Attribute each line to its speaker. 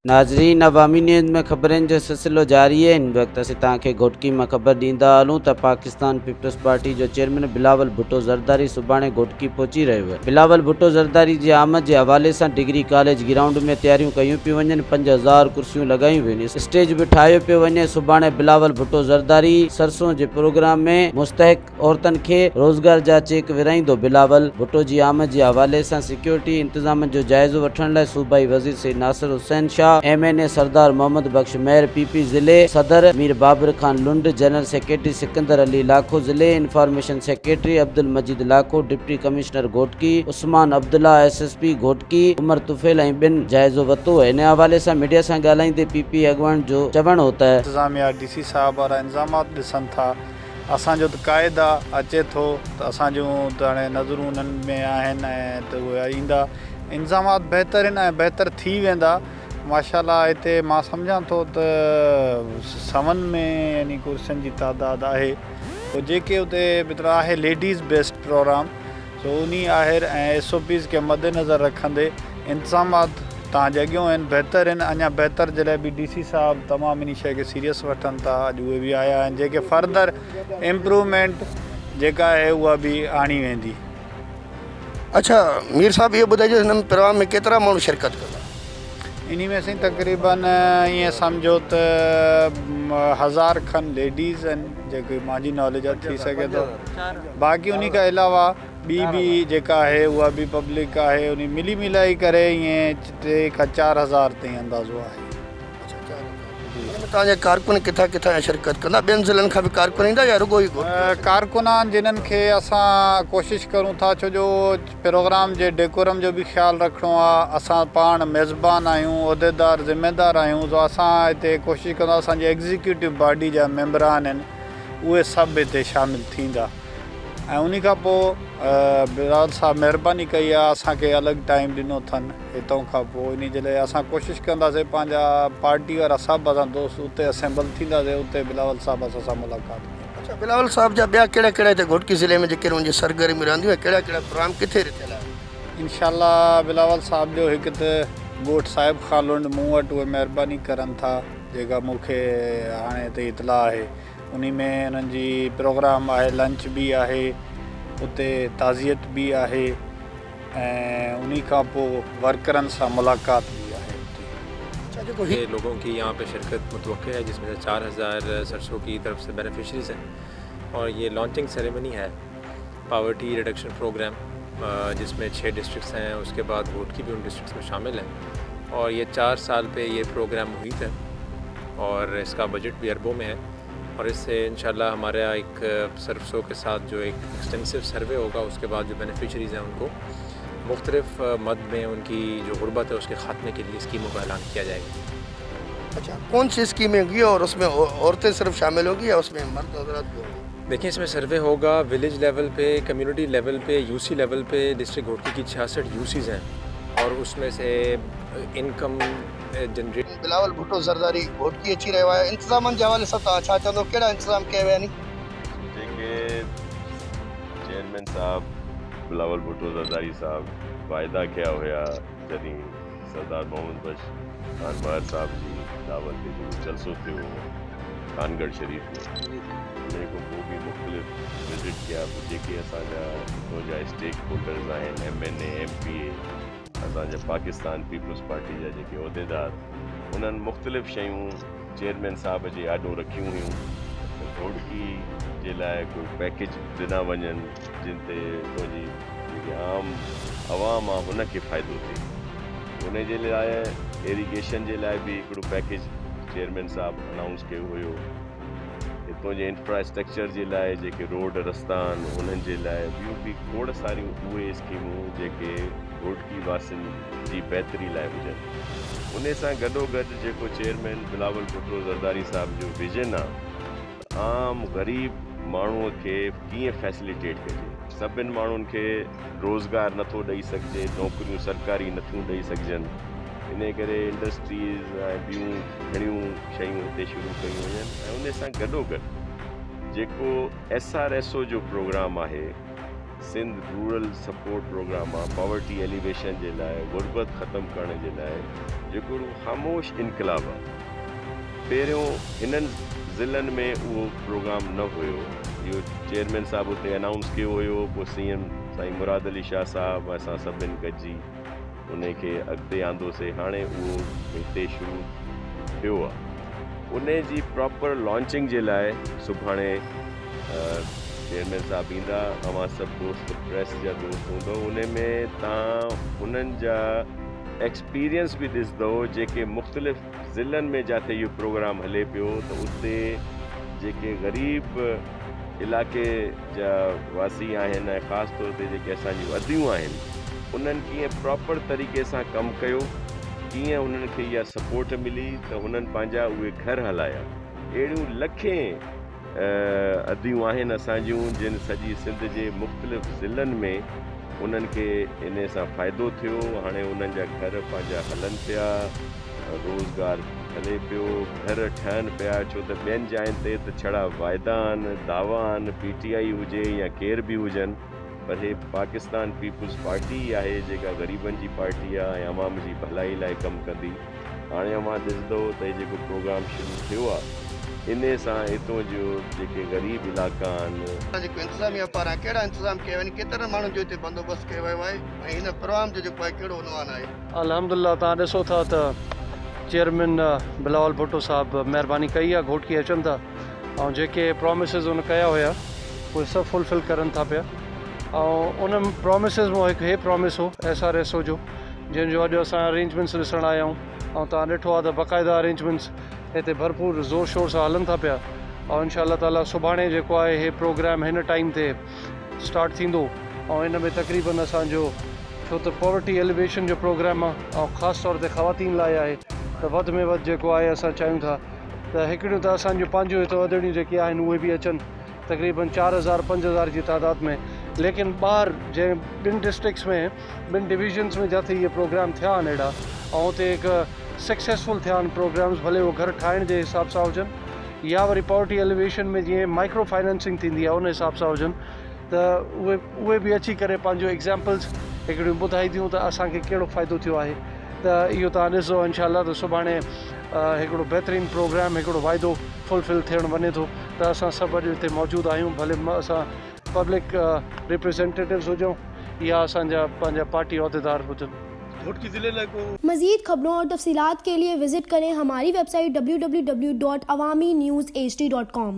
Speaker 1: ناظرين عوامي نيوز ۾ خبرن جو سلسلو جاري آهي هن وقت اسين توهان کي گهوٽڪي مان خبر ڏيندا هلون ته پاڪستان پيپلز پارٽي جو چيئرمين بلاول ڀٽو زرداري سڀاڻي گهوٽڪي پهچي رهيو آهي بلاول ڀٽو زرداري جي آمد جي حوالي سان ڊگري ڪاليج گرائونڊ ۾ تياريون ڪيون پيون وڃن 5000 ڪرسيون لڳايون ويون اسٽيج به ٺاهيو پيو وڃي سڀاڻي بلاول ڀٽو زرداري سرسون جي پروگرام ۾ مستحق عورتن کي روزگار جا چيڪ ورهائيندو، بلاول ڀٽو جي آمد جي حوالي سان سيڪيورٽي انتظامن جو جائزو وٺڻ لاء صوبائي وزير Syed Nasir Hussain Shah, M N A Sardar Muhammad Bakhsh Mahar, P P ضلعي صدر مير بابر خان لنڊ، جنرل سيڪريٽري سڪندر علي لاکو، ضلعي information secretary Abdul Majeed Lakho, deputy commissioner Ghotki Usman Abdullah, S S P Ghotki Umar Tufail ۽ ٻين جائزو ورتو. ان حوالي سان media سان ڳالهائيندي پي پي اڳواڻ جو چوڻ هو ته.
Speaker 2: انتظاميا ڊي سي صاحب وارا انظامات ڏسن ٿا. اسان جو ته قائد آ اچي ٿو ته اسان جون ته هاڻي نظرون انهن ۾ آهن ۽ ته اهي ايندا انتظامات بهتر آهن ۽ بهتر ٿي ويندا ماشاء الله هتي مان سمجهان ٿو ته سون ۾ يعني ڪرسين جي تعداد آهي پوء جيڪي اتي مطلب آهي ليڊيز بيسڊ پروگرام سو انهي آهر ۽ ايس او پيز کي مدنظر رکندي انتظامات تان جي اڳيون آهن بهتر آهن اڃا بهتر جي لاء به ڊي سي صاحب تمام انهي شيء کي سيريس وٺن ٿا اڄ اهي به آيا آهن جيڪي فردر امپروومينٽ جيڪا آهي اها به آڻي ويندي.
Speaker 3: اڇا مير صاحب اهو ٻڌائجو هن پروگرام ۾ ڪيترا ماڻهو شرڪت ڪندا؟
Speaker 2: انهي ۾ سائين تقريبن ائين سمجهو ته هزار کن ليڊيز آهن جيڪي مانجي ناليج آهي ٿي سگهي ٿو باقي انهي کان علاوه ٻي به جيڪا آهي اها به پبلڪ آهي انهي ملي ملائي ڪري ائين ٽي کان 4000 تائين اندازو آهي.
Speaker 3: اڇا 4000 ان ۾ توهان جا ڪارڪن ڪٿان ڪٿان جا شرڪت ڪندا ٻين ضلعن کان به ڪارڪن ايندا يا رڳو ئي گهوٽڪي؟
Speaker 2: ڪارڪنان جنھن کي اسان ڪوشش ڪرون ٿا ڇو جو پروگرام جي ڊيڪورم جو به خيال رکڻو آ اسان پاڻ ميزبان آهيون عهديدار ذميدار آهيون سو اسان هتي ڪوشش ڪندا اسان جي ايگزيڪيوٽو باڊي جا ميمبران آهن اهي سڀ هتي شامل ٿيندا ۽ انهي کان پوء بلاول صاحب مهرباني ڪئي آ اسان کي الڳ ٽائيم ڏنو اٿن هتان کان پوء انهي جي لاء اسان ڪوشش ڪنداسي پنهنجا پارٽي وارا سڀ اسان دوست اتي اسيمبل ٿينداسي اتي بلاول صاحب اسان سان ملاقات ڪندو.
Speaker 3: اڇا بلاول صاحب جا ٻيا ڪهڙا ڪهڙا هتي گهوٽڪي ضلعي ۾ جيڪي انهن جي سرگرميون رهنديون ۽ ڪهڙا ڪهڙا پروگرام ڪٿي رٿيل آهن؟
Speaker 2: انشاء الله بلاول صاحب جو هڪ ته ڳوٺ صاحب خان لنڊ مون وٽ اهي مهرباني ڪرن ٿا جيڪا مون کي هاڻي تائين اطلاع آهي انهي ۾ انهن جي پروگرام آهي لنچ به آهي اتي تعزيت به آهي ۽ انهي کان پوء ورڪرن سان ملاقات به آهي اتي.
Speaker 3: اڇا جيڪو هي.
Speaker 4: لوگون ڪي يهان پي شرڪت متوقع هي جس مين سي 4000 سرسو ڪي طرف سي بينيفشريز هين اور يه لانچنگ سيريمني هي پاورٽي ريڊڪشن پروگرام جس مين 6 ڊسٽرڪٽس هين اس ڪي بعد گهوٽڪي بي ان ڊسٽرڪٽس مين شامل هين اور يه 4 سال پي يه پروگرام محيط هي اور اس ڪا بجٽ بي اربون مين هي اور اس سي انشاء الله همارا ايڪ سرفسو ڪي ساٿ جو ايڪ ايڪسٽينسو سروي هوگا اس ڪي بعد جو بينيفشريز هين ان ڪو مختلف مد مين ان ڪي جو غربت هي اس ڪي خاتمي ڪي ليي اسڪيمون ڪا اعلان ڪيا جائي گا.
Speaker 3: اچھا کون سی اسکیمیں ہوں گی اور اس میں عورتیں صرف شامل ہوں گی یا اس میں مرد حضرات بھی ہوں گے؟
Speaker 4: دیکھیں اس میں سروے ہوگا ولیج لیول پہ، کمیونٹی لیول پہ، you C level پہ، ڈسٹرکٹ گھوٹکی کی 66 you Cs ہیں اور اس میں سے انکم جنریٹ۔
Speaker 3: بلاول ڀٽو زرداري گهوٽڪي اچي رهيو آهي، انتظامن جي حوالي سان توهان ڇا چوندو، ڪهڙا انتظام ڪيا ويا آهن؟
Speaker 5: جيڪي چيئرمين صاحب بلاول ڀٽو زرداري صاحب واعدا ڪيا هيا جڏهن سردار محمد بخش خان مهر صاحب جي دعوت تي جيڪو جلسو ٿيو هو خانڳڙهه شريف ۾ انهي کان پوء به مختلف وزٽ ڪيا پوء جيڪي اسان جا هتو جا اسٽيڪ هولڊرز آهن M N A M P A اسان جا پاڪستان پيپلز پارٽي جا جيڪي عهديدار انهن مختلف شيون چيئرمين صاحب جي آڏو رکيون هيون ته گهوٽڪي جي لاء ڪوئي پيڪيج ڏنا وڃن جن تي هتو جي جيڪي عام عوام آ ان کي فائدو ٿئي ان جي لاء ايريگيشن جي لاء به هڪڙو پيڪيج چيئرمين صاحب انائونس ڪيو هيو هتو جي انفراسٽرڪچر جي لاء جيڪي روڊ رستا آهن انهن جي لاء ٻيون به کوڙ ساريون اهي اسڪيمون جيڪي گهوٽڪي واسين جي بهتري لاء هجن ان سان گڏو گڏ جيڪو چيئرمين بلاول ڀٽو زرداري صاحب جو ويزن آ ته عام غريب ماڻهو کي ڪيئن فيسليٽيٽ ڪجي سڀن ماڻهن کي روزگار نٿو ڏئي سگهجي، نوڪريون سرڪاري نٿيون ڏئي سگهجن، انهي ڪري انڊسٽريز ۽ ٻيون گهڻيون شيون هتي شروع ڪيون وڃن ۽ انهي سان گڏوگڏ جيڪو ايس آر ايس او جو پروگرام آهي سنڌ رورل سپورٽ پروگرام آ پاورٽي ايليويشن جي لاء غربت ختم ڪرڻ جي لاء جيڪو هڪڙو خاموش انقلاب آ پهريون هنن ضلعن ۾ اهو پروگرام نه هيو اهو چيئرمين صاحب اتي انائونس ڪيو هيو پوء سي ايم سائين مراد علي شاهه صاحب اسان سڀن گڏجي انهي کي اڳتي آندوسي هاڻي اهو هتي شروع ٿيو آ انهي جي پراپر لانچنگ جي لاء سڀاڻي چيئرمين صاحب ايندا اوهان سڀ دوست پريس جا دوست هوندو انهي ۾ تان انهن جا ايڪسپيرينس به ڏسندو جيڪي مختلف ضلعن ۾ جاٿي اهو پروگرام هلي پيو ته اتي جيڪي غريب علائقي جا واسي آهن ۽ خاص طور تي جيڪي اسان جون اديون آهن انهن ڪيئن پراپر طريقي سان ڪم ڪيو ڪيئن انهن کي اها سپورٽ ملي ته هنن پنهنجا اهي گهر هلايا اهڙيون لکين اديون آهن اسان جون جن سڄي سنڌ جي مختلف ضلعن ۾ انهن کي انهي سان فائدو ٿيو هاڻي انهن جا گهر پنهنجا هلن پيا روزگار هلي پيو گهر ٺهن پيا ڇو ته ٻين جاين تي ته ڇڙا واعدا آهن دعويٰ آهن پي ٽي آئي هجي يا ڪير به هجن پر هي پاڪستان پيپلز پارٽي ئي آهي جيڪا غريبن جي پارٽي آهي ۽ عوام جي ڀلائي لاء ڪم ڪندي هاڻي اوهان ڏسندو ته هي جيڪو پروگرام شروع ٿيو آ انهي سان هتون جو جيڪي غريب علائقا آهن.
Speaker 3: جيڪو انتظاميا پاران ڪهڙا انتظام ڪيا ويا آهن ڪيترن ماڻهن جو هتي بندوبست ڪيو ويو آهي ۽ هن پروگرام جو جيڪو آهي ڪهڙو عنوان آهي.
Speaker 6: الحمدلله توهان ڏسو ٿا ته چيئرمين بلاول ڀٽو صاحب مهرباني ڪئي آهي گهوٽڪي اچن ٿا ۽ جيڪي پرامسز ان ڪيا هيا اهي سڀ فلفل ڪرن ٿا پيا ۽ ان پرامسز مان هڪ هي پرامس هو ايس آر ايس او جو جنهن جو اڄ اسان ارينجمينٽس ڏسڻ آيا آهيون ۽ توهان ڏٺو آهي ته باقاعده ارينجمينٽس هتي ڀرپور زور شور سان هلن ٿا پيا ۽ انشاء الله تعالي سڀاڻي جيڪو آهي هي پروگرام هن ٽائيم تي اسٽارٽ ٿيندو ۽ ان ۾ تقريبن اسان جو ڇو ته پاورٽي ايليويشن جو پروگرام آهي ۽ خاص طور تي خواتين لاء آهي ته وڌ ۾ وڌ جيڪو آهي اسان چاهيون ٿا ته هڪڙيون ته اسان جون پنهنجون هتي اڌڙيون جيڪي آهن اهي به اچن تقريبن 4000 5000 جي تعداد ۾ ليڪن ٻاهر جنهن ٻن ڊسٽرڪٽس ۾ ٻن ڊويزنس ۾ جاٿي اهي پروگرام ٿيا آهن اهڙا ۽ اتي هڪ سڪسيسفل ٿيا آهن پروگرامز ڀلي اهو گهر ٺاهڻ جي حساب سان هجن يا وري پاورٽي ايليويشن ۾ جيئن مائڪرو فائنانسنگ ٿيندي آهي ان حساب سان هجن ته اهي اهي به اچي ڪري پنهنجو ايگزامپلز هڪڙيون ٻڌائينديون ته اسان کي ڪهڙو فائدو ٿيو آهي ته اهو توهان ڏسو انشاء الله ته سڀاڻي هڪڙو بهترين پروگرام هڪڙو واعدو فلفل ٿيڻ وڃي ٿو ته اسان سڀ اڄ هتي موجود آهيون ڀلي اسان پبلڪ ريپريزينٽيٽوز هجون يا اسان جا پنهنجا پارٽي عهديدار هجن.
Speaker 3: گهوٽڪي ضلعي لاء ڪو.
Speaker 7: مزيد خبرون اور تفصيلات کے لئے وزٽ ڪرين ھماري web site www.awamiNewsHD.com.